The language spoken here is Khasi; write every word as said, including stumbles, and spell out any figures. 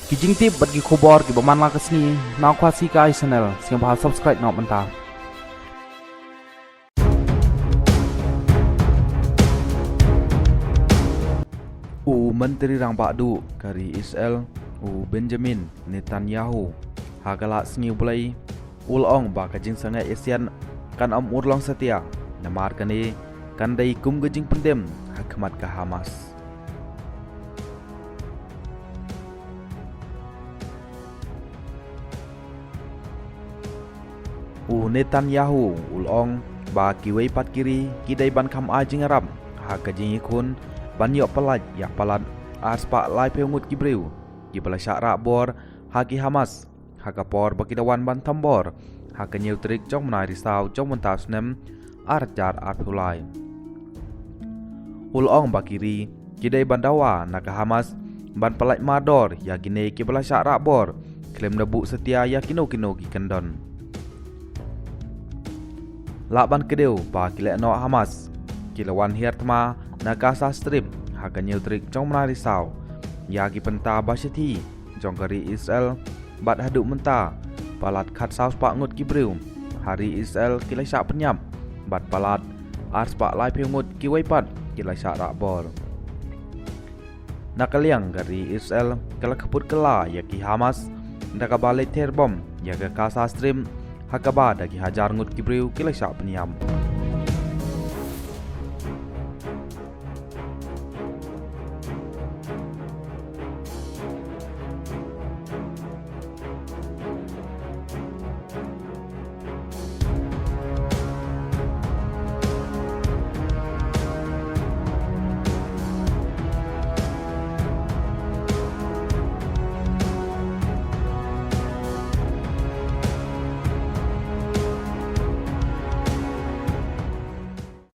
Ki jingtip bad ki khubor kiba man la ka sngi na Khasi Kai Channel, sngewbha subscribe noh mynta. U Myntri Rangbah Duh ka ri Israel, u Benjamin Netanyahu, ha ka lad Sngi U Blei, u la ong ba ka jingsangeh ïasiat kan ym urlong satia, namar kane kan dei kum ka jingpyndem ha khmat ka Hamas. U Netanyahu u la ong ba kiwei pat ki ri ki dei ban kham ai jingïarap ha ka jingïakhun ban ïoh pyllait ïa palat arspah laiphew ngut ki briew kiba la shah rah bor ha ki Hamas, ha ka por ba ki da wan ban thombor ha ka hynñiew tarik jong u bnai Risaw jong mynta u snem ar hajar arphew lai. U la ong ba ki ri ki dei ban dawa na ka Hamas ban pyllait mardor ïa kine kiba la shah rah bor khlem da buh satia ïa kino kino ki kyndon. Lah ban kdew ba ki lehnoh Hamas ki la wan hiar thma na Gaza Strip ha ka hynñiew tarik jong u bnai Risaw ïa ki bynta ba shithi jong ka ri Israel, bad haduh mynta palat khatsaw spah ngut ki briew ha ri Israel ki la shah pynïap, bad palat arspah laiphew ngut kiwei pat ki la shah rah bor. Na ka liang ka ri Israel ka la kyrpad kylla ïa ki Hamas da kaba leit ther bom ïa ka Gaza Strip, ha kaba da ki hajar ngut ki briew ki la shah pynïap.